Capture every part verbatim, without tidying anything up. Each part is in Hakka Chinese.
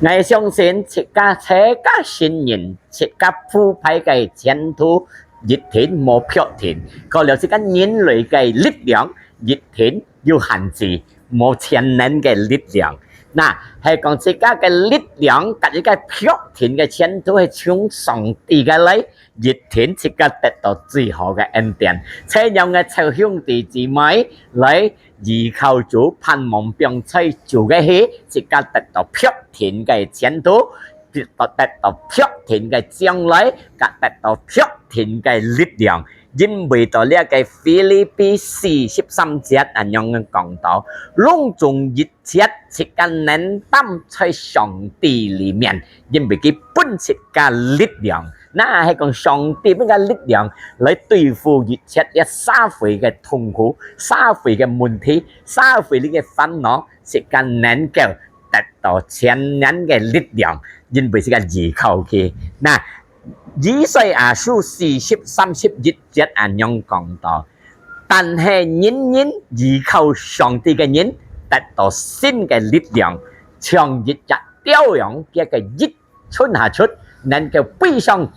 𠊎相信自家，自家信任，自家腐敗个前途一定無必定，過了自家人類个力量一定有限制，無全能个力量。那係講自家个力量，甲一个必定个前途係從上帝个來，一定自家得到最好个恩典。這樣个，眾兄弟姊妹，來依靠主，盼望放在主个去，自家得到必定个前途，得到，得到必定个將來，甲得到必定个力量。因為到這个腓立比四十三節恁樣講到，攏總一切自家能擔在上帝裡面，因為佢分自家力量。那係講上帝分个力量來對付一切這社會个痛苦、社會个問題、社會裡个煩惱，自家能夠得到全能个力量，因為自家依靠佢。那以賽亞書四十三十一節恁樣講到，但係人人依靠上帝个人，得到新个力量，像一隻鳥樣，佢个翼伸下出，能夠飛上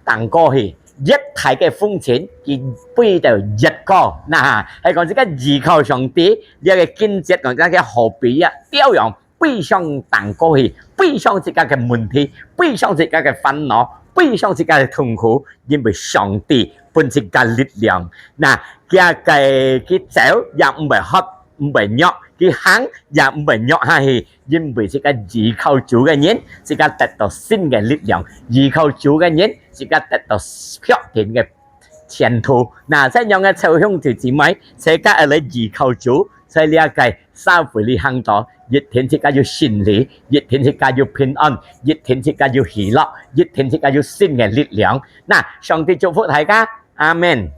頂高去，越大个風塵，佢飛到越高。那係講自家依靠上帝，這个經節講，自家好比一鳥樣，飛上頂高去，飛上自家个問題，飛上自家个煩惱，飛上自家个痛苦，因為上帝分自家力量。那佢个，佢走也毋會渴，毋會弱，佢行也毋會弱下去，因為自家依靠主个人，自家得到新个力量；依靠主个人，自家得到必定个前途。那，這樣个，眾兄弟姊妹，自家愛來依靠主，在這个社會裡行到，一定自家有勝利，一定自家有平安，一定自家有喜樂，一定自家有新个力量。那，上帝祝福大家，阿們。